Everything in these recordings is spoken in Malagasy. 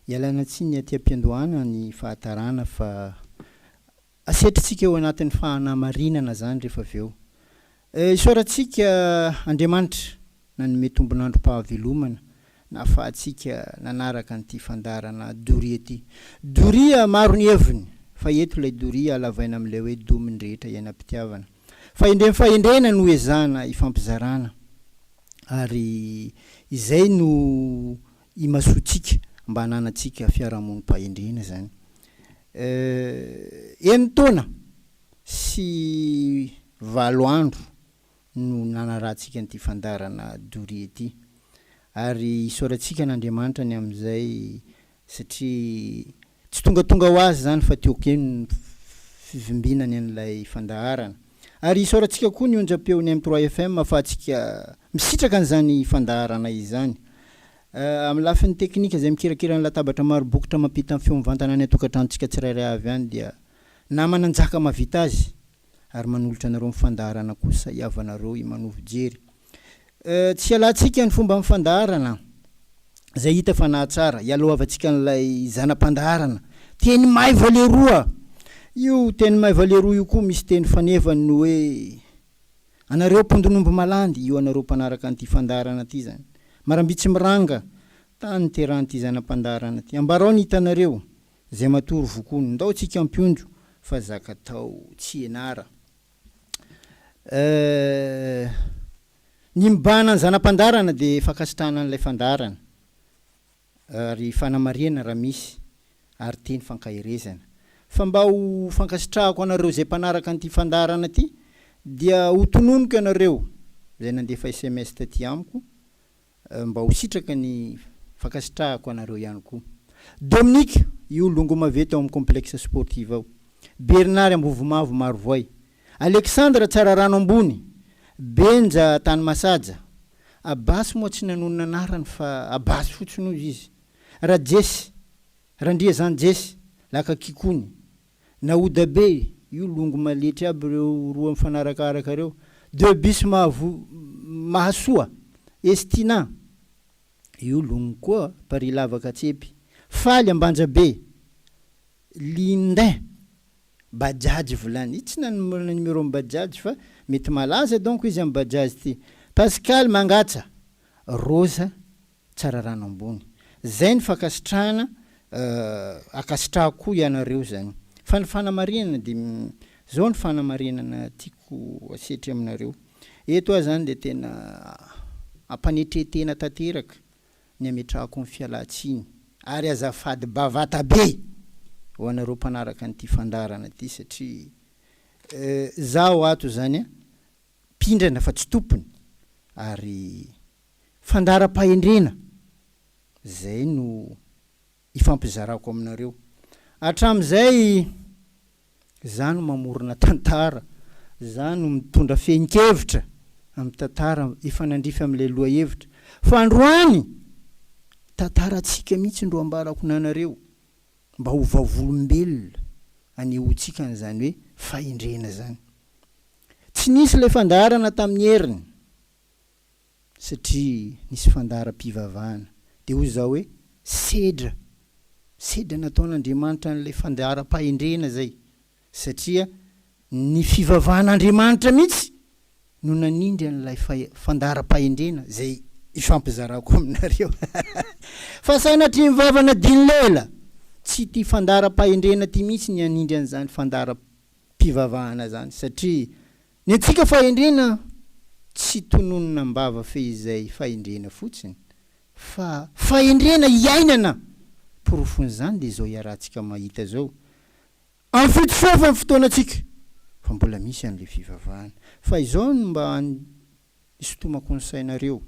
Ialana tsiny aty am-piandohana ny fahatarana fa asetrintsika eo anatin'ny fanamarinana izany rehefa avy eo. Isaorantsika Andriamanitra nanome tombon'androm-pahavelomana nahafahantsika nanaraka an'ity fandaharana doria ity. Doria maro ny heviny fa eto ilay doria halavaina amin'ilay hoe domin'ny rehetra iainam-pitiavana. Fahendren'ny fahendrena no ezahana ifampizarana ary izay no imasoantsika mba hananantsika fiarahamonim-pahendrena izany. Enin-taona sy valo andro no nanarahantsika an'ity fandaharana doria ity. Ary isaorantsika an'Andriamanitra ny amin'izay satria tsy tongatonga ho azy izany fa teo kely ny fivimbinany an'ilay fandaharana. Ary isaorantsika koa ny onjam-peon'ny M trois FM ahafahantsika misitraka an'izany fandaharana izany. Amin'ny lafiny teknika izay mikirakira ny latabatra maro bokotra mampita ny feo mivantana any an-tokantranontsika tsirairay avy any dia namana Njaka mahavita azy ary manolotra anareo ny fandaharana kosa hiavanareo i Manovo Jery. Tsy hialantsika ny fomba fandaharana izay hita fa nahatsara, hialohavantsika an'ilay zana-pandaharana. Teny maiva leroa! Io teny maiva leroa io koa misy teny fanevany ny hoe anareo mpondron'omby malandy, io anareo mpanaraka an'ity fandaharana ity izany. Marambitsy miranga, tany niterahan'ity zana-pandaharana ity. Ambarao ny hitanareo. Zay matory vokony. Ndao tsika ampionjo fa zaka tao tsy enara. Eh. Ny mibahana ny zana-pandaharana dia fankasitrahana an'ilay fandaharana ary fanamarihana raha misy ary teny fankaherezana. Fa mba ho fankasitrahako anareo izay mpanaraka an'ity fandaharana ity dia ho tononiko ianareo izay nandefa sms taty amiko Mba ho sitraka ny fankasitrahako anareo ihany koa. Dominique, io longo maventy ao amin'ny complexe sportive ao. Bernard Ambovomavo Marovoay. Alexandre Tsararano Ambony. Benja Tanimasaja. Abbas moa tsy nanonona anarany fa Abbas fotsiny hozy izy. Rajesy, Randriazany Jesy, Lakakikony. Nahoda be, io longo maletry aby reo roa mifanarakaraka reo, deux bis mahavo mahasoa, Estina, io longo koa paris lavaka tsepy, Faly Ambanja be, Lindin, Bajaj volany, io tsy nanomana numéro am bajaj fa mety malaza donc izy am bajaj ty, Pascal Mangatsa, Rosa, Tsararano ambony. Zay ny fankasitrahana ankasitrahako koa ianareo zany. Fa ny fanamarihana dia zao ny fanamarinana tiako asetry aminareo. Eto aho zany dia tena ampanetren-tena tanteraka ny ametrahako ny fialan-tsiny ary azafady bavata be ho anareo mpanaraka an'ity fandaharana ity satria zaho ato zany mpindrana fa tsy tompony ary Fandaharam-pahendrena izay no ifampizarako aminareo. Hatramin'izay, izaho no mamorona tantara, izaho no mitondra fehin-kevitra amin'ny tantara efa nandrify amin'ilay lohahevitra. Fa androany, tantarantsika mihitsy no ambarako nanareo mba ho vavolombelona anehoantsika an'izany hoe fahendrena izany. Tsy nisy ilay fandaharana tamin'ny heriny. Satria nisy fandaharam-pivavahana. Dia hoy izaho hoe, Sedra! Sedra nataon'Andriamanitra an'ilay fandaharam-pahendrena izay, satria ny fivavahan'Andriamanitra mihitsy no nanindry an'ilay fandaharam-pahendrena izay ifampizarako aminareo. Fa sanatria ny vava nadino lela! Tsy ity fandaharam-pahendrena ity mihitsy ny hanindry an'izany fandaharam-pivavahana izany, satria Ny antsika fahendrena tsy tononina am-bava fehizay fahendrena fotsiny fa fahendrena iainana! Porofon'izany dia izao iarahantsika mahita izao, Amfitosofa ny fotoanantsika fa mbola misy an'ilay fivavahana. Fa izao no mba isintomako ny sainareo,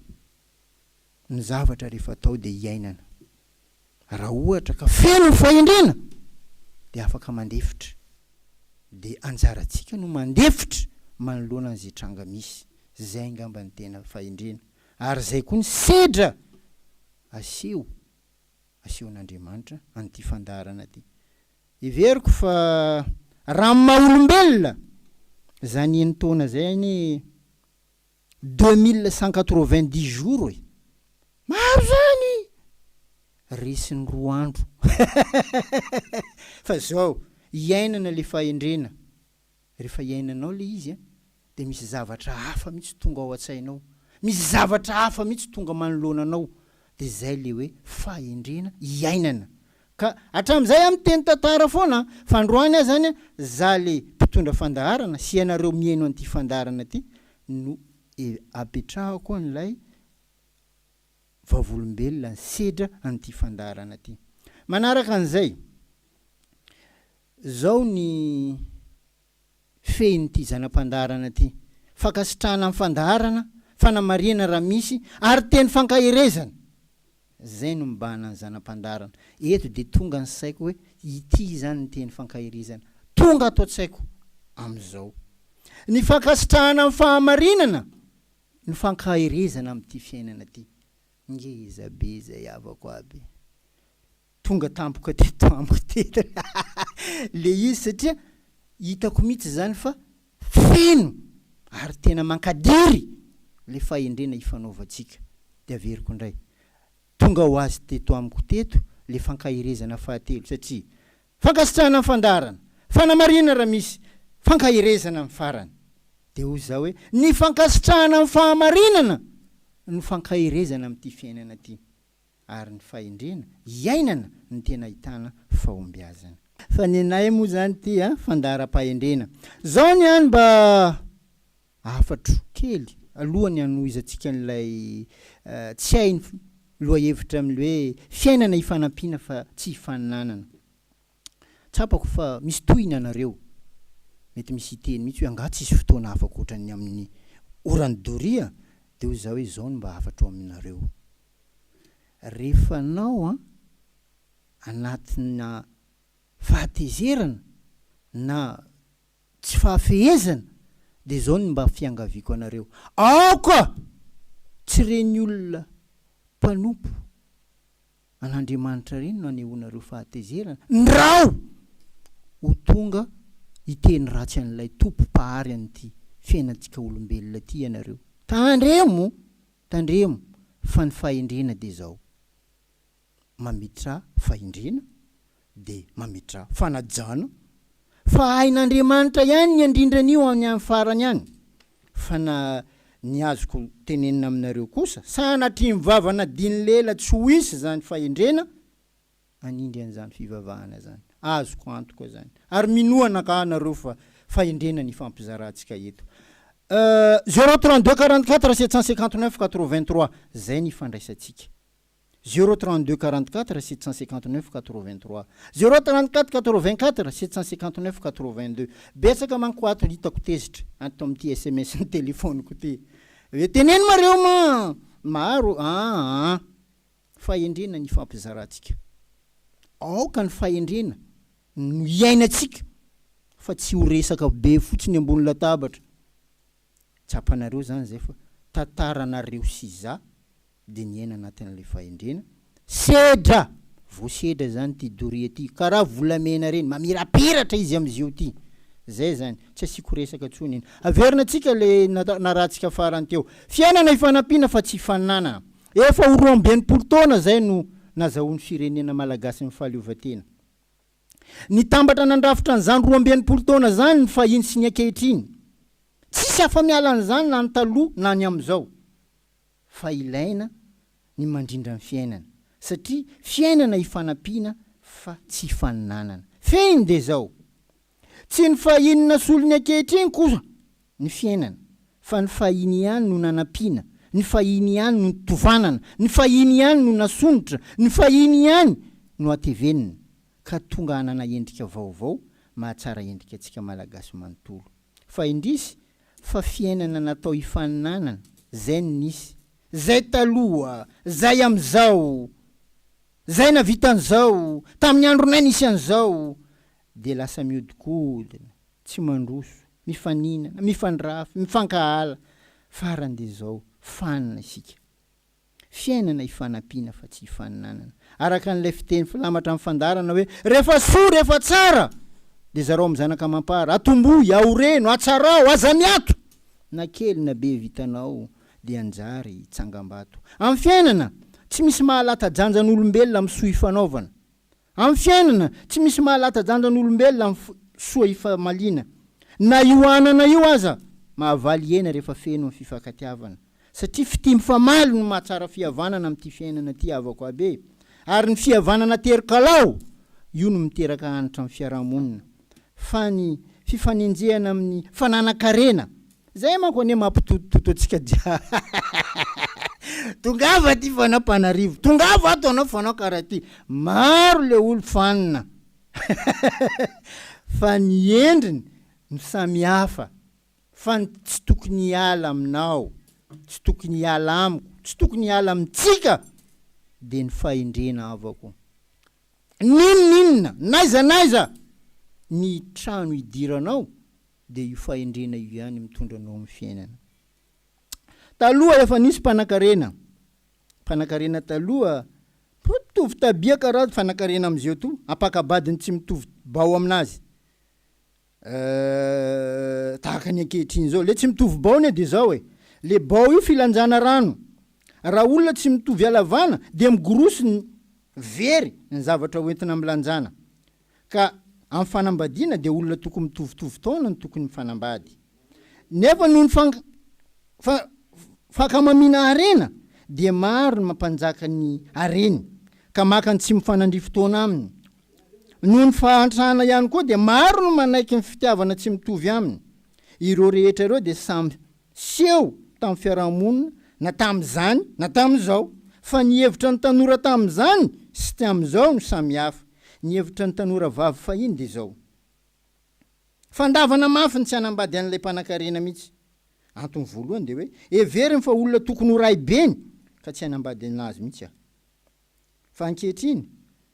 ny zavatra rehefa atao dia iainana. Raha ohatra ka feno ny fahendrena dia afaka mandefitra. Dia anjarantsika no mandefitra manoloana an'izay tranga misy. Izay angamba ny tena fahendrena. Ary izay koa ny sedra aseho, asehon'Andriamanitra an'ity fandaharana ity. Heveriko fa raha amin'ny maha olombelona, izany enin-taona izay anie 2190 jours e! Maro zany! Resin'ny roa andro. Fa zao, iainana le fahendrena. Rehefa iainanao le izy an, dia misy zavatra hafa mihitsy tonga ao an-tsainao. Misy zavatra hafa mihitsy tonga manoloana anao. Dia zay le hoe fahendrena iainana. Ka hatramin'izay aho miteny tantara foana an, fa androany aho zany an, za le mpitondra fandaharana sy ianareo mihaino an'ity fandaharana ity no apetrahako an'ilay vavolombelona nisedra an'ity fandaharana ity. Manaraka an'izay, izao ny fehin'ity zana-pandaharana ity, fankasitrahana ny fandaharana, fanamarihana raha misy, ary teny fankaherezana. Izay no mibahana ny zana-pandaharana. Eto dia tonga ny saiko hoe ity izany ny teny fankaherezana. Tonga ato an-tsaiko amin'izao. Ny fankasitrahana ny fahamarinana Ny fankaherezana amin'ity fiainana ity. Ngeza be izay havako aby. Tonga tampoka teto amiko teto le izy satria hitako mihitsy izany fa feno ary tena mankadiry le fahendrena ifanaovantsika. De averiko indray, tonga ho azy teto amiko teto le fankaherezana fahatelo satria Fankasitrahana ny fandaharana. Fanamarihana raha misy. Fankaherezana amin'ny farany. Dia hoy izaho hoe, Ny fankasitrahana ny fahamarinana no fankaherezana amin'ity fiainana ity. Ary ny fahendrena iainana no tena ahitana fahombiazana. Fa nenay moa izany ity an, fandaharam-pahendrena. Izao ny ahy mba hafatro kely alohan'ny hanohizantsika an'ilay tsy hay ny lohahevitra amin'ilay hoe fiainana ifanampiana fa tsy ifaninanana. Tsapako fa misy tohiny ianareo. Mety misy hiteny mihitsy hoe angaha tsisy fotoana hafa ankoatran'ny amin'ny oran'ny doria? Dia hoy izaho hoe izao no mba hafatro aminareo. Rehefa anao an, anatina fahatezerana na tsy fahafehezana dia izao no mba fiangaviako anareo, aoka tsy ireny olona mpanompo an'Andriamanitra ireny no anehoanareo fahatezerana, ndrao ho tonga hiteny ratsy an'ilay Tompo Mpahary an'ity fiainantsika olombelona ity ianareo. Tandremo! Tandremo fa ny fahendrena dia izao. Mametraha fahendrena dia mametraha fanajana fa hain'Andriamanitra ihany ny handrindra an'io any amin'ny farany any fa na ny azoko tenenina aminareo kosa sanatria ny vava nadin'ny lela tsy ho hisy izany fahendrena hanindry an'izany fivavahana izany azoko antoka izany ary minoa anakahy nareo fa fahendrena ny ifampizarantsika eto zéro 32 44 759 83 zay ny ifandraisantsika Zéro 32 44 759 83 Zéro 34 84 759 82 Betsaka manko ato hitako tezitra ato amin'ity sms ny telephone-ko ity hoe teneno mareo ma maro aa Fahendrena ny ifampizarantsika. Aoka ny fahendrena no iainantsika fa tsy ho resaka be fotsiny ambony latabatra. Tsapanareo zany zay fa tantaranareo sy za de niaina anatin'ilay fahendrena, sedra! Voasedra zany ty doria ty, karaha volamena reny, mamirapiratra izy amzio ty, zay zany, tsy asiako resaka tsony iny. Averina tsika le narahantsika farany teo, fiainana ifanampiana fa tsy ifaninanana. Efa ho 62 taona zay no nazahoan'ny firenena malagasy ny fahaleovantena. Nitambatra nandrafitra an'izany 62 taona izany ny fahiny sy ny ankehitriny. Tsisy afa-miala an'izany na ny taloha na ny amin'izao. Fa ilaina ny mandrindra ny fiainana. Satria fiainana ifanampiana fa tsy ifaninanana. Fehiny dia izao. Tsy ny fahiny nasolo ny ankehitriny koa ny fiainana, fa ny fahiny ihany no nanampiana, ny fahiny ihany no nitovanana, ny fahiny ihany no nasondrotra, ny fahiny ihany no hatevenina, ka tonga hanana endrika vaovao mahatsara endrika antsika Malagasy manontolo. Fa indrisy fa fiainana natao hifaninanana, zay no nisy, zay taloha, zay amizao, zay navita an'izao, tamin'ny andronay nisy an'izao, dia lasa mihodinkodina, tsy mandroso, mifaninana, mifandrafy, mifankahala, farany dia izao, fanina isika. Fiainana ifanampiana fa tsy ifaninanana. Araka an'ilay fiteny filamatra amin'ny fandaharana hoe, rehefa soa, rehefa tsara, dia zarao amin'ny zanaka amam-para, atombohy, aoreno, atsarao, aza miato! Na kely na be vitanao dia anjary tsangambato. Amin'ny fiainana, Tsy misy mahalata-janja ny olombelona amin'ny soa ifanaovana. Amin'ny fiainana, tsy misy mahalata-janja ny olombelona amin'ny soa ifamaliana. Na io anana io aza mahavaly hena rehefa feno ny fifankatiavana. Satria fitia mifamaly no mahatsara fihavanana amin'ity fiainana ity havako aby e! Ary ny fihavanana terin-kalao, io no miteraka hanitra amin'ny fiarahamonina. Fa ny fifanenjehana amin'ny fananan-karena, zay manko anie mampitotototo antsika jiaby. Tongava aty fa anao mpanarivo, tongava ato anao fa anao karaha ty. Maro le olo fanina fa ny endriny no samihafa. Fa ny tsy tokony hiala aminao, tsy tokony hiala amiko, tsy tokony hiala amintsika dia ny fahendrena havako. N'inon'inona, n'aiza n'aiza ny trano idiranao dia io fahendrena io ihany mitondra anao amin'ny fiainana. Taloha efa nisy mpanankarena, mpanankarena taloha mitovy tabia karaha mpanankarena amizeo toa, ampakabadiny tsy mitovy bao aminazy. Euh, tahaka ny ankehitriny izao. Le tsy mitovy bao anie dia izao e. Le bao io filanjana rano. Raha olona tsy mitovy halavana dia migorosy ny very ny zavatra hoentina milanjana. Ka amin'ny fanambadiana dia olona tokony mitovitovy taona no tokony mifanambady. Nefa noho ny fan fa fankamamiana harena dia maro ny mampanjaka ny hareny ka maka ny tsy mifanandrify taona aminy. Noho ny fahantrana ihany koa dia maro no manaiky ny fitiavana tsy mitovy aminy. Ireo rehetra ireo dia samy seho tamin'ny fiarahamonina na tamin'izany na tamin'izao. Fa ny hevitra ny tanora tamin'izany sy tamin'izao no samy hafa. Ny hevitra ny tanora vavy fahiny dia izao. Fandavana mafy ny tsy hanambady an'ilay mpanankarena mihitsy. Antony voalohany dia hoe heveriny fa olona tokony ho raibeny ka tsy hanambady an'azy mihitsy aho. Fa ankehitriny,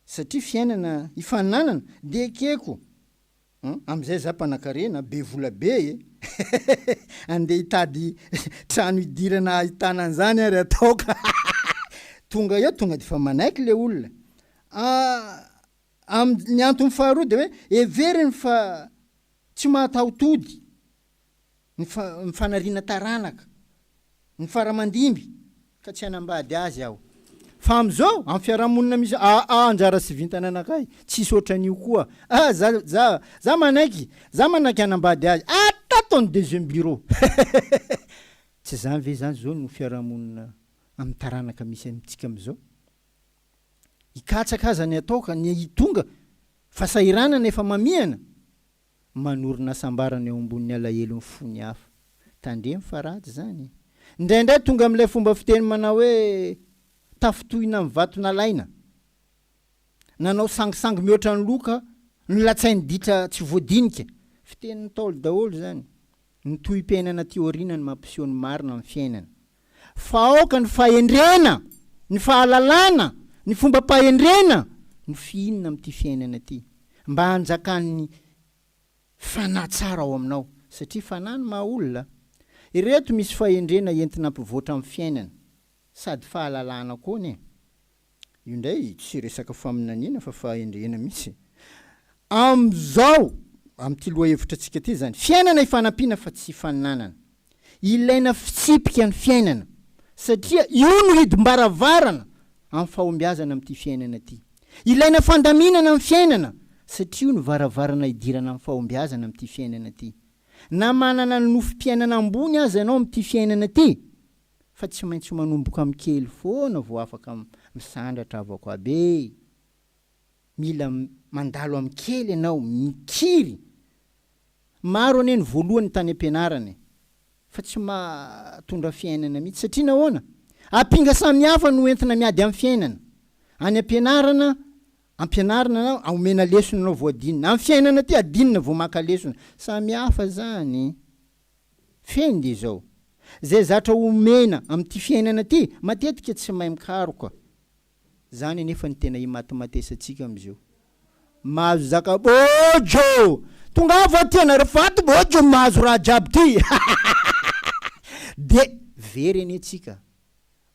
satria fiainana ifaninanana dia ekeko an, amin'izay za mpanakarena, be vola be e! Andeha hitady trano hidirana ahitana an'izany ary atao ka! Tonga eo tonga dia efa manaiky le olona. Am, ny antony faharoa dia hoe heveriny fa tsy mahataho-tody. ny ny fanariana taranaka, ny fara aman-dimby ka tsy hanambady azy aho. Fa amin'izao, amin'ny fiarahamonina misy aa anjara sy vintana anakahy, tsisy ohatran'io koa. Ah za za za manaiky, za manaiky hanambady azy. Ah tato ny deuxième bureau. Tsy izany ve izany izao no fiarahamonina amin'ny taranaka misy amintsika amin'izao? Hikatsaka aza ny atao ka ny hitonga fahasahiranana efa mamihana. Manorina hasambarana eo ambonin'ny alahelo ny fony hafa. Tandremo fa ratsy izany e! Indraindray tonga amin'ilay fomba fiteny manao hoe tafintohina amin'ny vato nalaina. Nanao sangisangy mihoatra ny loka, nolatsain'ny ditra tsy voadinika. Fitenin'ny Ntaolo daholo izany. Ny tohim-piainana aty aoriana no mampiseho ny marina amin'ny fiainana. Fa aoka ny fahendrena, ny fahalalana, ny fombam-pahendrena no fihinina amin'ity fiainana ity, mba hanjakan'ny fanahy tsara ao aminao, satria fanahy no maha olona. Ireto misy fahendrena entina hampivoatra amin'ny fiainana, sady fahalalana koa anie. Io indray tsy resaka faminaniana fa fahendrena mihitsy. Amin'izao, amin'ity lohahevitra antsika ity izany, fiainana ifanampiana fa tsy ifaninanana. Ilaina fitsipika ny fiainana satria io no hidim-baravarana amin'ny fahombiazana amin'ity fiainana ity. Ilaina fandaminana ny fiainana satria io no varavarana hidirana amin'ny fahombiazana amin'ity fiainana ity. Na manana ny nofim-piainana ambony aza ianao amin'ity fiainana ity, fa tsy maintsy manomboka amin'ny kely foana vao afaka misandratra avako aby e! Mila mandalo amin'ny kely ianao, mikiry! Maro anie ny voalohany tany am-pianarana e! Fa tsy mahatondra fiainana mihitsy. Satria nahoana? Ampinga samihafa no entina miady amin'ny fiainana. Any am-pianarana, ampianarina anao, omena lesona anao vao adinina. Amin'ny fiainana aty, adinina vao maka lesona. Samihafa izany. Fehiny dia izao, izay zatra omena amin'ity fiainana ity, matetika tsy mahay mikaroka. Izany anefa no tena imatimatesantsika amin'izao. Mahazo zaka bôjo! Tongava aty ianareo fa ato bôjo mahazo raha jiaby ty! Dia very anie tsika.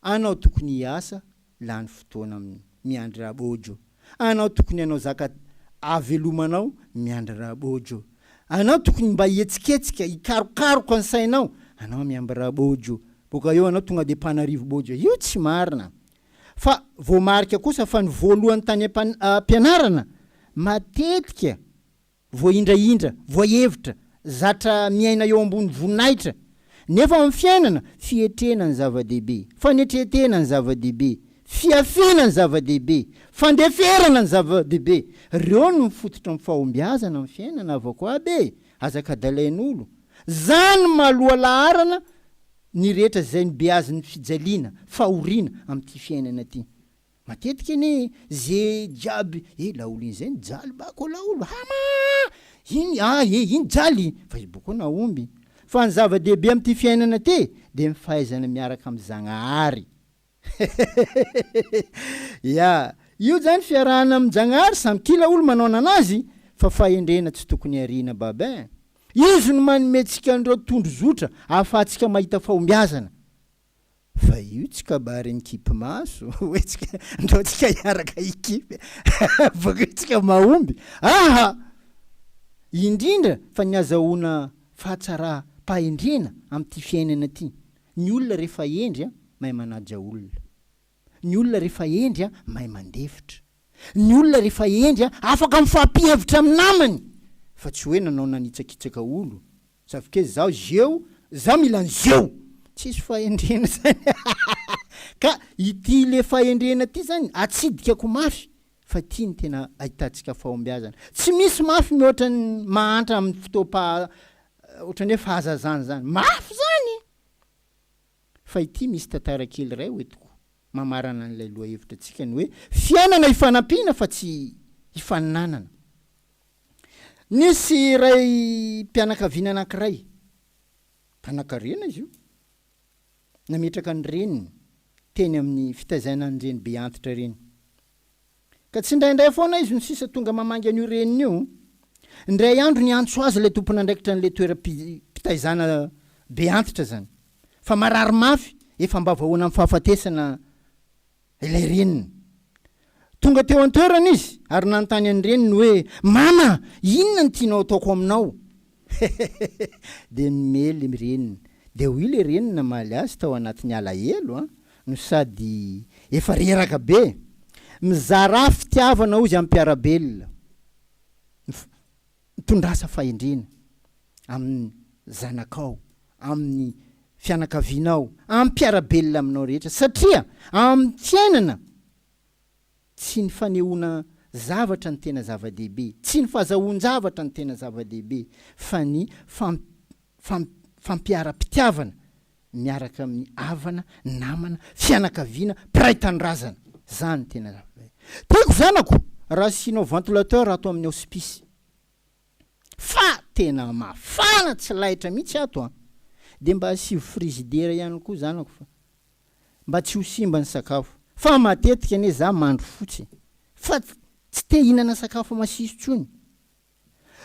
Anao tokony hiasa lany fotoana aminy miandry rabôjo. Anao tokony hanao zaka ahavelomanao miandry rabôjo. Anao tokony mba hihetsiketsika, hikarokaroka ny sainao, anao miamby rabôjo. Boka eo anao tonga de mpanarivo bôjo. Io tsy marina. Fa voamarika kosa fa ny voalohany tany am-pianarana matetika voahindrahindra, voahevitra, zatra miaina eo ambony voninahitra. Nefa amin'ny fiainana, fietrena ny zava-dehibe, fanetren-tena ny zava-dehibe, fihafiana ny zava-dehibe, fandeferana ny zava-dehibe. Ireo no mifototra amin'ny fahombiazana amin'ny fiainana havako aby e! Aza kadalain'olo. Zany no maha lohalaharana ny rehetra izay nobeazin'ny fijaliana, fahoriana amin'ity fiainana ity. Matetika anie ze jiaby eh laolo iny zay nijaly bako laolo hama iny ah eh iny jaly fa izy boko nahomby. Fa ny zava-dehibe amin'ity fiainana ity dia ny fahaizana miaraka amin'i Zagnahary. Ya, io zany fiarahana amin-Jagnahary samy kila olo manao nanazy fa fahendrena tsy tokony ariana Babin. Izy no manome antsika an'ireo tondro zotra ahafahantsika mahita fahombiazana. Fa io tsy kabary mikipy maso hoe tsika ndao tsika hiaraka hikipy bakeo tsika mahomby. Aha! Indrindra fa ny azahoana fahatsaram-pahendrena amin'ity fiainana ity. Ny olona rehefa hendry a, mahay manaja olona. Ny olona rehefa hendry a, mahay mandefitra. Ny olona rehefa hendry a, afaka mifampihevitra amin'ny namany fa tsy hoe nanao nanitsakitsaka olo. Sauf que zaho zeo, zaho mila an'zeo! Tsisy fahendrena zany Ka ity le fahendrena ty zany atsidikako mafy fa ity no tena ahitantsika fahombiazana. Tsy misy mafy mihoatra ny mahantra amin'ny fotoam-paha ohatran'ny hoe fahazazana zany. Mafy zany! Fa ity misy tantara kely iray hoentiko mamarana an'ilay lohahevitra antsika ny hoe fiainana ifanampiana fa tsy ifaninanana. Nisy raim-pianakaviana anankiray, mpanankarena izy io, nametraka ny reniny teny amin'ny fitaizana an'ireny be antitra ireny. Ka tsindraindray foana izy no sisa tonga mamangy an'io reniny io. Indray andro niantso azy ilay tompon'andraikitra an'ilay toeram-pitaizana be antitra izany, fa marary mafy, efa ambavahoana amin'ny fahafatesana ilay reniny. Tonga teo an-toerana izy ary nanontany an'ny reniny hoe, Mama, inona no tianao ataoko aminao? Dia nimely ny reniny. Dia hoy ilay reniny namaly azy tao anatin'ny alahelo an, no sady efa reraka be. Mizarà fitiavana hozy amin'ny mpiara-belona. Mitondrasa fahendrena amin'ny zanakao, amin'ny fianakavianao, amin'ny mpiara-belona aminao rehetra satria amin'ny fiainana Tsy ny fanehoana zavatra no tena zava-dehibe, tsy ny fazahoan-javatra no tena zava-dehibe fa ny fampiharam-pitiavana miaraka amin'ny havana, namana, fianakaviana, mpiray tanindrazana. Zany no tena zava-dehibe. Tiako zanako raha asianao ventilateur ato amin'ny hospice. Fa tena mafana tsy laitra mihitsy ato an! Dia mba asivo frizidera ihany koa zanako fa mba tsy ho simba ny sakafo. Fa matetika anie za mandry fotsy fa tsy te hihinana sakafo masiso tsony.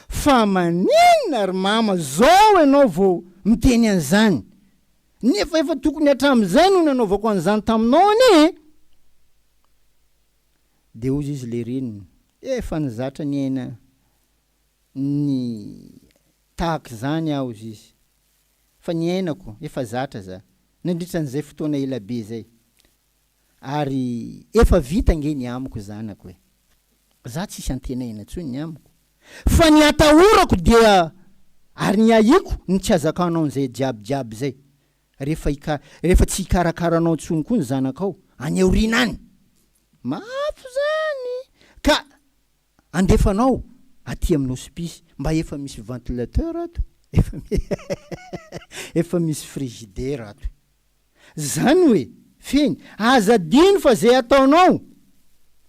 Fa maninona ry mama zao ianao vao miteny an'izany? Nefa efa tokony hatramin'izay no nanaovako an'izany taminao anie e! Dia hozy izy le reniny, efa nizatra niaina ny tahaka izany aho hozy izy, fa niainako, efa zatra za, nandritra an'izay fotoana ela be zay, ary efa vita ange ny amiko zanako e, za tsisy antenaina intsony ny amiko, fa ny atahorako dia, ary ny ahiako ny tsy azakanao an'izay jiaby jiaby zay, rehefa hika, rehefa tsy hikarakara anao intsony koa ny zanakao any aoriana any, mafy zany ka andefanao aty amin'ny hospice mba efa misy ventilateur ato, efa efa misy frigidaire ato. Zany hoe fehiny, aza adino fa zay ataonao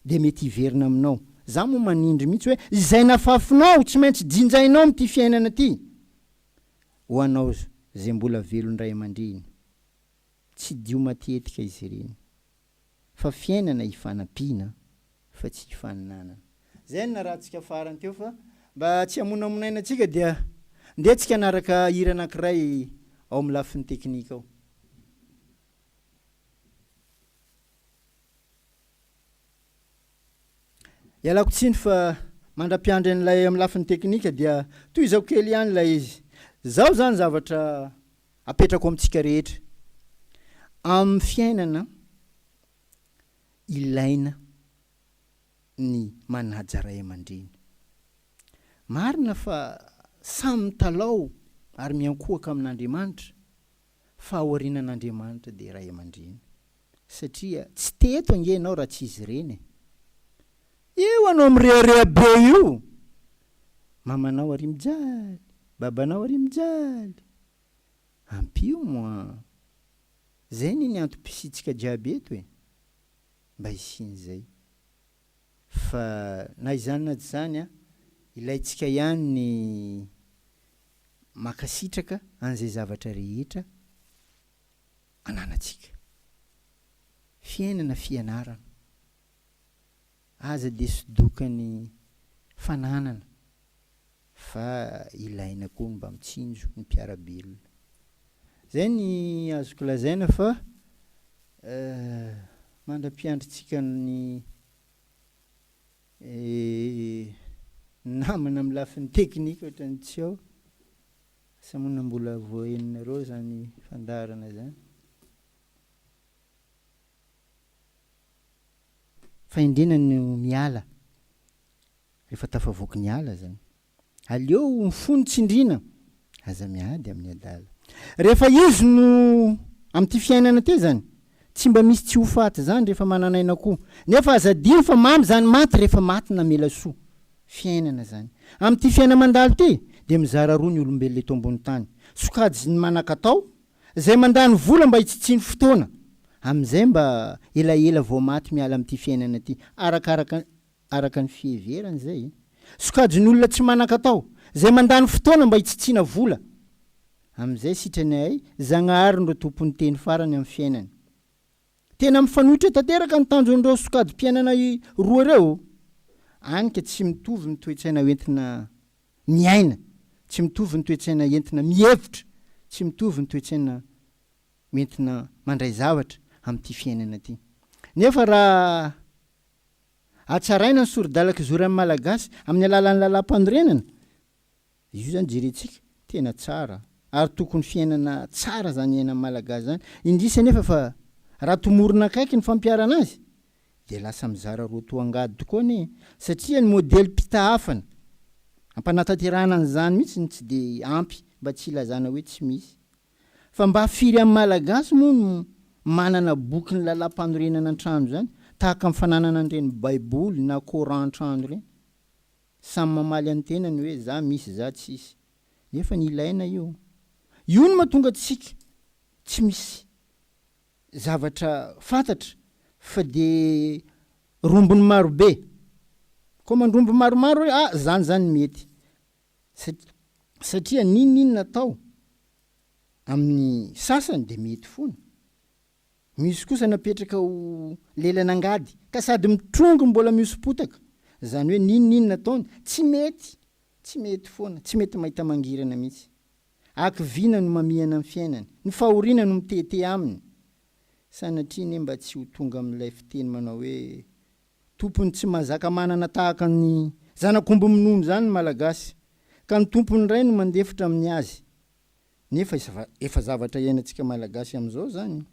dia mety hiverina aminao. Za moa manindry mihitsy hoe izay nafafinao tsy maintsy jinjainao amin'ity fiainana ity. Ho anao zay mbola velon-dray aman-dreny, tsidiho matetika izy ireny fa fiainana ifanampiana fa tsy ifaninanana. Zay no narahantsika farany teo fa mba tsy hamonamonaina antsika dia ndeha tsika hanaraka hira anankiray ao amin'ny lafiny teknika ao. Ialako tsiny fa mandra-piandry an'ilay amin'ny lafiny teknika dia tohizako kely ihany ilay izy. Zao zany zavatra apetrako amintsika rehetra. Amin'ny fiainana. Ilaina ny manaja ray aman-dreny. Marina fa samy mitalaho ary miankohoka amin'Andriamanitra fa aorianan'Andriamanitra dia ray aman-dreny. Satria tsy teto ange ianao raha tsy izy ireny e. Io anao mirehareha be io! Mamanao ary mijaly, babanao ary mijaly. Ampio moa. Zay anie ny antom-pisiantsika jiaby eto e. Mba hisian'izay. Fa na izany na tsy izany an, ilaintsika ihany ny mankasitraka an'izay zavatra rehetra ananantsika. Fiainana fianarana. Aza dia sodokan'ny fananana fa ilaina koa ny mba mitsinjo ny mpiara-belona. Zay ny azoko lazaina fa mandra-piandrintsika ny namana amin'ny lafiny teknika ohatran'ny tsy ao. Asa moa na mbola voahenonareo izany fandaharana izany. Fahendrena no miala rehefa tafavoaky ny ala zany. Aleo ny fo no tsindriana, aza miady amin'ny adala. Rehefa izy no amin'ity fiainana ity zany, tsy mba misy tsy ho faty zany rehefa manan'aina koa. Nefa aza adino fa mamy zany maty rehefa maty namela soa. Fiainana zany. Amin'ity fiaina-mandalo ity dia mizara roa ny olombelona eto ambony tany. Sokajin'ny manan-katao Izay mandany vola mba hitsitsiany fotoana, amin'izay mba elaela vao maty miala amin'ity fiainana ity, arakaraka araka ny fiheverany izay. Sokajin'olona tsy manan-katao, izay mandany fotoana mba hitsitsiana vola, amin'izay sitrany hay Zagnahary no tompon'ny teny farany amin'ny fiainany. Tena mifanohitra tanteraka ny tanjon'ireo sokajim-piainana roa ireo, any ka tsy mitovy ny toe-tsaina hoentina miaina, tsy mitovy ny toe-tsaina entina mihevitra, tsy mitovy ny toe-tsaina entina mandray zavatra amin'ity fiainana ity. Nefa raha hatsaraina ny sori-dalan-kizoran'ny Malagasy amin'ny alalan'ny lalàmpanorenana, Io zany jerentsika, tena tsara ary tokony fiainana tsara zany iainan'ny Malagasy zany, indrisy anefa fa raha tomorina akaiky ny fampiharana azy dia lasa mizara roa toa angady tokoa anie e, satria ny modelim-pitahafana ampanatanterahana an'izany mihitsy no tsy dia ampy mba tsy hilazana hoe tsy misy. Fa mba firy amin'ny Malagasy moa no manana bokin'ny lalàmpanorenana an-trano izany tahaka ny fananana an'ireny baiboly na coran an-trano ireny? Samy mamaly an'ny tenany hoe za misy za tsisy. Nefa ny ilaina io. Io no mahatonga antsika tsy misy zavatra fantatra fa de rombony marobe. Koa mandrombo maromaro hoe ah zany zany mety. Satria n'inon'inona atao amin'ny sasany de mety foana. Misy kosa napetraka ho lelan'angady ka sady mitrongy no mbola mihosom-potaka. Izany hoe n'inon'inona ataony, tsy mety, tsy mety foana, tsy mety mahita mangirana mihitsy. Hakiviana no mamihana ny fiainany, ny fahoriana no mitete aminy. Sanatria anie mba tsy ho tonga amin'ilay fiteny manao hoe tompony tsy mahazaka manana tahaka ny zanak'omby minono izany ny Malagasy, ka ny tompony indray no mandefitra amin'ny azy. Nefa efa zavatra iainantsika Malagasy amin'izao izany.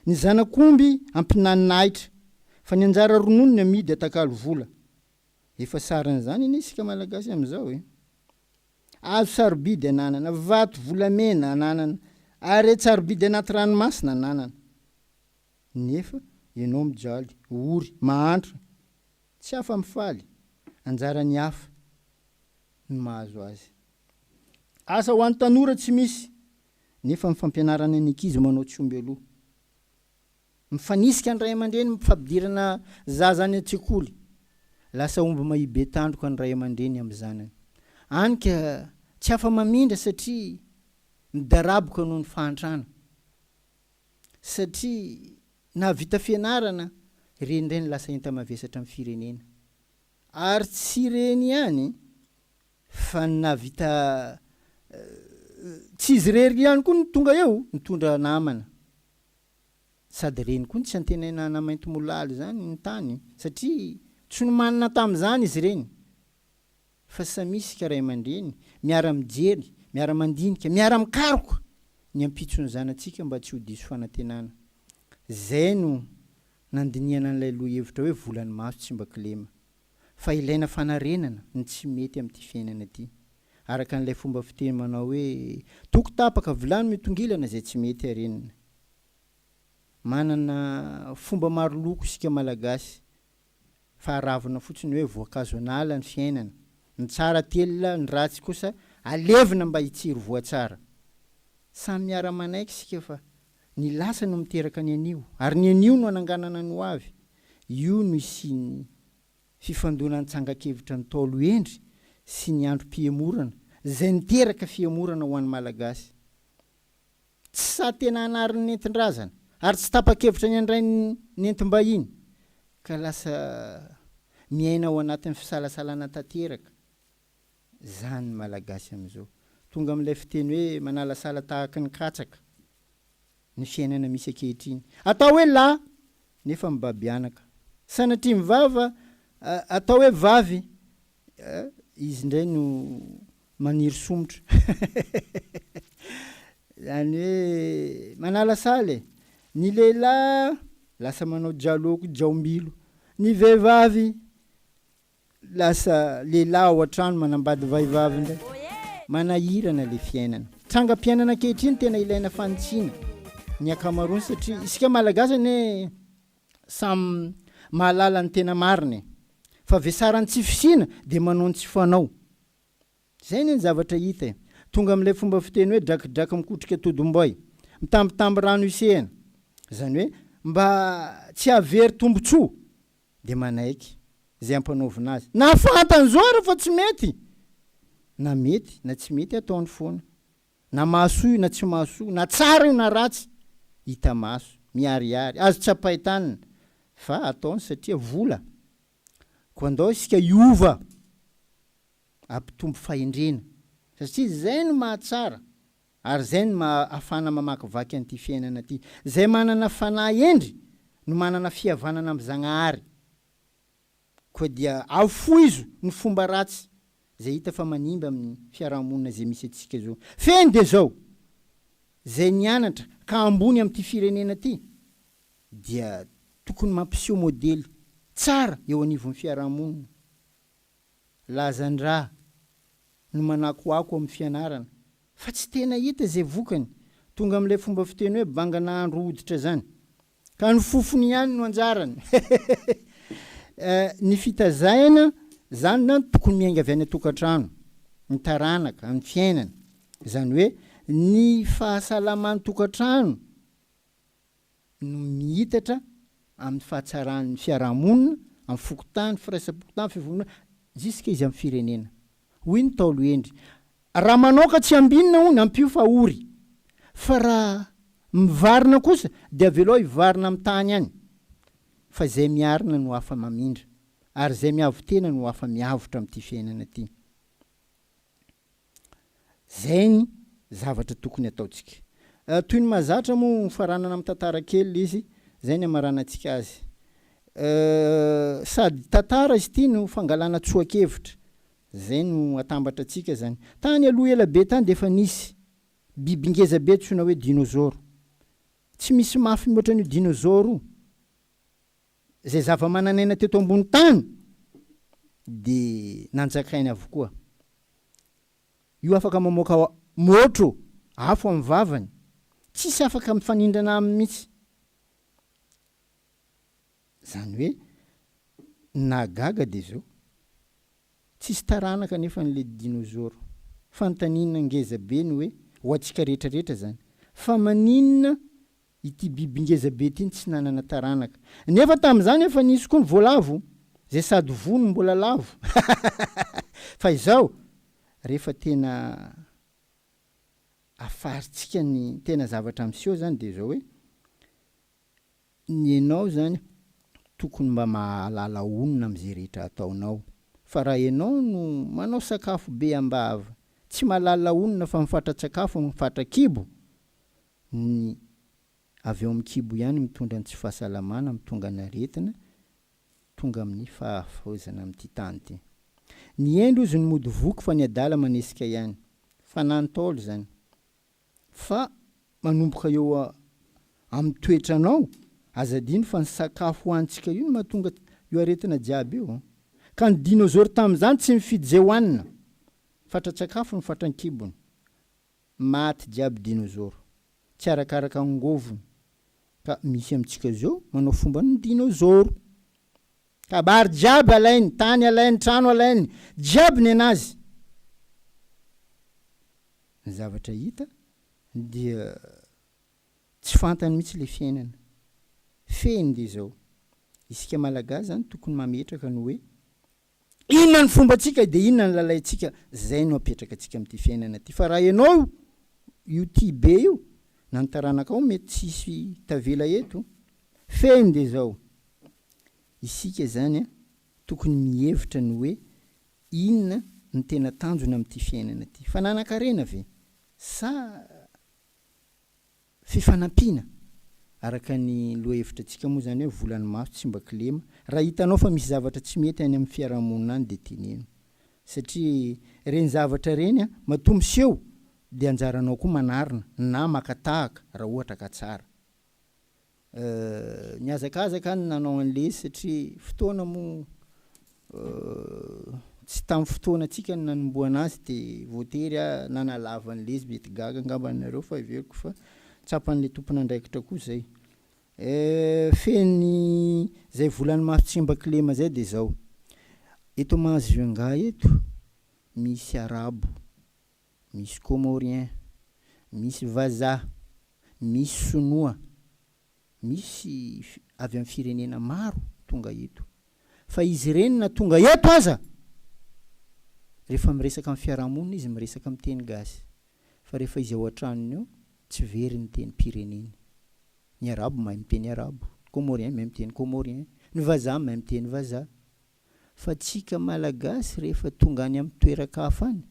Ny zanak'omby ampinanina ahitra, fa ny anjara rononony amidy atakalo vola. Efa sarin'izany anie isika Malagasy amin'izao e. Hazo sarobidy ananana, vato volamena ananana, haren-tsarobidy anaty ranomasina ananana. Nefa ianao mijaly, ory, mahantra, tsy afa-mifaly, anjaran'ny hafa no mahazo azy. Asa ho an'ny tanora tsy misy, nefa ny fampianarana ny ankizy manao tsy omby aloha. Mifanisika ny ray aman-dreny amin'ny fampidirana zaza any an-tsekoly. Lasa omby mahia be tandroka ny ray aman-dreny amin'ny zanany. Any ka tsy afa-mamindra satria midaraboka noho ny fahantrana. Satria nahavita fianarana, ireny indray no lasa enta-mavesatra amin'ny firenena. Ary tsy ireny ihany Fa ny nahavita tsy izy irery ihany koa no tonga eo, nitondra namana. Sady ireny koa no tsy antenaina hanamaintimolaly izany ny tany satria tsy nomanina tamin'izany izy ireny. Fa samia isika ray aman-dreny miara-mijery, miara-mandinika, miara-mikaroka ny ampitson'ny zanatsika mba tsy ho diso fanantenana. Izay no. nandinihana an'ilay lohahevitra hoe volan'ny maso tsy mba kilema. Fa ilaina fanarenana ny tsy mety amin'ity fiainana ity. Araka an'ilay fomba fiteny manao hoe toko tapaka, vilany mitongilana izay tsy mety arenina. Manana fomba maro loko isika Malagasy fa aravona fotsiny hoe voankazo an'ala ny fiainana. Ny tsara telina, ny ratsy kosa alevina mba hitsiry voa tsara. Samy miara-manaiky isika fa ny lasa no miteraka ny anio ary ny anio no ananganana ny ho avy. Io no isian'ny fifandonan'ny tsangan-kevitra Ntaolo hendry sy ny androm-pihemorana izay niteraka fihemorana ho an'ny Malagasy. Tsy sahy tena hanary ny nentin-drazana ary tsy tapa-kevitra ny handray ny nentim-bahiny ka lasa miaina ao anatin'ny fisalasalana tanteraka izany ny Malagasy amin'izao. Tonga amin'ilay fiteny hoe manalasala tahaka ny katsaka ny fiainana misy ankehitriny. Atao hoe lahy nefa mibaby anaka. Sanatria ny vava atao hoe vavy, izy indray no maniry somotra. Izany hoe manalasala e. Ny lehilahy lasa manao jaloko, jaombilo. Ny vehivavy lasa lehilahy ao an-trano manambady vahivavy indray. Manahirana ilay fiainana. Trangam-piainana ankehitriny tena ilaina fanitsiana ny ankamaroany satria isika Malagasy anie samy mahalala ny tena marina e. Fa vesaran'ny tsy fisiana dia manao ny tsy fanao. Izay anie ny zavatra hita e. Tonga amin'ilay fomba fiteny hoe drakidraky mikotrika todomboay. Mitambitamby rano isehana. Izany hoe mba tsy hahavery tombontsoa dia manaiky izay ampanaovina azy. Na fantany izao ary fa tsy mety. Na mety na tsy mety ataony foana. Na mahasoa io na tsy mahasoa, na tsara io na ratsy, hita maso, miharihary, azo tsapain-tanana fa ataony satria vola. Koa andao isika hiova hampitombo fahendrena satria izay no mahatsara ary izay no maha ahafahana mamakivaky an'ity fiainana ity. Izay manana fanahy hendry no manana fihavanana amin'i Zagnahary. Koa dia afoizo ny fomba ratsy izay hita fa manimba amin'ny fiarahamonina izay misy antsika izao. Fehiny dia izao, izay nianatra ka ambony amin'ity firenena ity dia tokony mampiseho modely tsara eo anivon'ny fiarahamonina. Lazan-draha no manakoako amin'ny fianarana fa tsy tena hita izay vokany. Tonga amin'ilay fomba fiteny hoe banga nahandro hoditra izany. Ka ny fofony ihany no anjarany. Ny fitazaina izany na tokony miainga avy any an-tokantrano, ny taranaka, ny fiainana. Izany hoe ny fahasalaman'ny tokantrano no miitatra amin'ny fahatsaran'ny fiarahamonina, amin'ny fokontany, firaisam-pokontany, fivondronana, jusqu'à izy amin'ny firenena. Hoy ny Ntaolo hendry, Raha manao ka tsy ambinina hono, ampio fa ory. Fa raha mivarina kosa dia avelao hivarina amin'ny tany any. Fa izay miarina no afa-mamindra, ary izay miavo-tena no afa-miavotra amin'ity fiainana ity. Zay ny zavatra tokony ataontsika. Toy ny mahazatra moa faranana amin'ny tantara kely ilay izy, zay ny hamaranantsika azy. Sady tantara izy ity no fangalana tsoa-kevitra. Zay no atambatra antsika zany. Tany aloha ela be tany dia efa nisy biby ngeza be antsoina hoe dinôzôro. Tsy misy mafy mihoatra an'io dinôzôro io. Izay zava-manan'aina teto ambony tany dia nanjakainy avokoa. Io afaka mamoaka môtro, afo amin'ny vavany. Tsisy afaka mifanindrana aminy mihitsy. Izany hoe ny nahagaga dia izao, tsisy taranaka anefa an'ilay dinôzôro. Fanontaniana ngeza be ny hoe, ho antsika rehetra rehetra izany, fa maninona Ity biby ngeza be ity no tsy nanana taranaka. Nefa tamin'izany efa nisy koa ny voalavo, izay sady voa no mbola lavo. Fa izao, rehefa tena afarintsika ny tena zavatra miseho izany dia izao hoe, ny enao izany tokony mba mahalala onona amin'izay rehetra ataonao. Fa raha enao no manao sakafo be am-bava, tsy mahalala onona fa mifatra-tsakafo mifatra-kibo, Ny avy ao amin'ny kibo ihany mitondra ny tsy fahasalamana, mitonga ny aretina, tonga amin'ny fahafoizana amin'ity tany ity. Ny hendry hozy no mody voky fa ny adala manesika ihany. Fanahy Ntaolo izany. Fa manomboka eo amin'ny toetranao. Aza adino fa ny sakafo hohanintsika io no mahatonga io aretina jiaby io. Ka ny dinôzôro tamin'izany tsy mifidy izay hohanina. Fatran-tsakafo ny fatran-kibony. Maty jiaby dinôzôro. Tsy arakaraka angôvony. Ka misy amintsika zao manao fomban'ny dinôzôro. Kabary jiaby alainy, tany alainy, trano alainy, jiaby nenazy. Ny zavatra hita dia tsy fantany mihitsy le fiainana. Fehiny dia izao, isika Malagasy zany tokony mametraka ny hoe inona ny fombantsika dia inona ny lalaintsika, zay no apetraka antsika amin'ity fiainana ity. Fa raha ianao io tia be io, na ny taranakao mety tsy hisy tavela eto. Fehiny dia izao, isika zany tokony mihevitra ny hoe inona no tena tanjona amin'ity fiainana ity. Fananan-karena ve sa Fifanampiana, araka ny lohahevitra antsika moa izany hoe volan'ny maso tsy mba kilema, raha hitanao fa misy zavatra tsy mety any amin'ny fiarahamonina any dia teneno. Satria ireny zavatra ireny matoa miseho dia anjaranao koa manarina na maka tahaka raha ohatra ka tsara. Nihazakazaka aho nanao an'ilay izy satria fotoana moa tsy tamin'ny fotoanantsika no nanombohana azy dia voatery aho nanalava an'ilay izy, mety gaga angamba nareo fa heveriko fa tsapan'ilay tompon'andraikitra koa izay. Fehiny izay volan'ny maso tsy mba kilema izay dia izao, eto Mahajunga eto misy arabo, misy comorien, misy vazaha, misy sinoa, misy avy amin'ny firenena maro tonga eto. Fa izy ireny na tonga eto aza, rehefa miresaka amin'ny fiarahamonina izy miresaka amin'ny teny gasy. Fa rehefa izy ao an-tranony ao, tsy very ny tenim-pireneny. Ny arabo mahay miteny arabo, ny comorien mahay miteny comorien, ny vazaha mahay miteny vazaha. Fa tsika Malagasy rehefa tonga any amin'ny toeran-kafa any,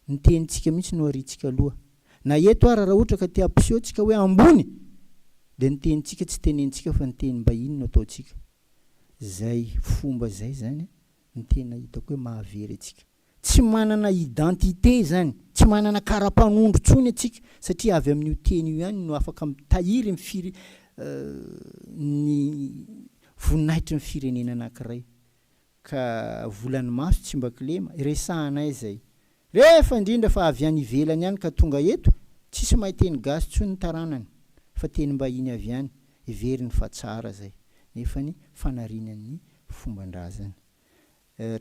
ny tenintsika mihitsy no ariantsika aloha. Na eto ara raha ohatra ka te hampiseho tsika hoe ambony dia ny tenintsika tsy tenenintsika fa ny tenim-bahiny no ataontsika. Zay fomba zay zany no tena hitako hoe mahavery antsika. Tsy manana identité zany, tsy manana kara-panondro tsony antsika satria avy amin'io teny io ihany no afaka mitahiry ny fire ny voninahitry ny firenena anankiray. Ka volan'ny maso tsy mba kilema, resahanay zay. Rehefa indrindra fa avy any ivelany any ka tonga eto, tsisy mahay teny gasy tsony ny taranany fa tenim-bahiny avy any, heveriny fa tsara zay, nefany fanariana ny fomban-drazana.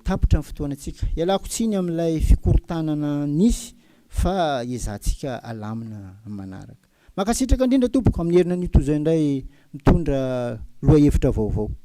Tapitra ny fotoanantsika. Ialako tsiny amin'ilay fikorontanana nisy fa ezahantsika alamina amin'ny manaraka. Mankasitraka indrindra tompoko, amin'ny herinanio toy izao indray mitondra lohahevitra vaovao.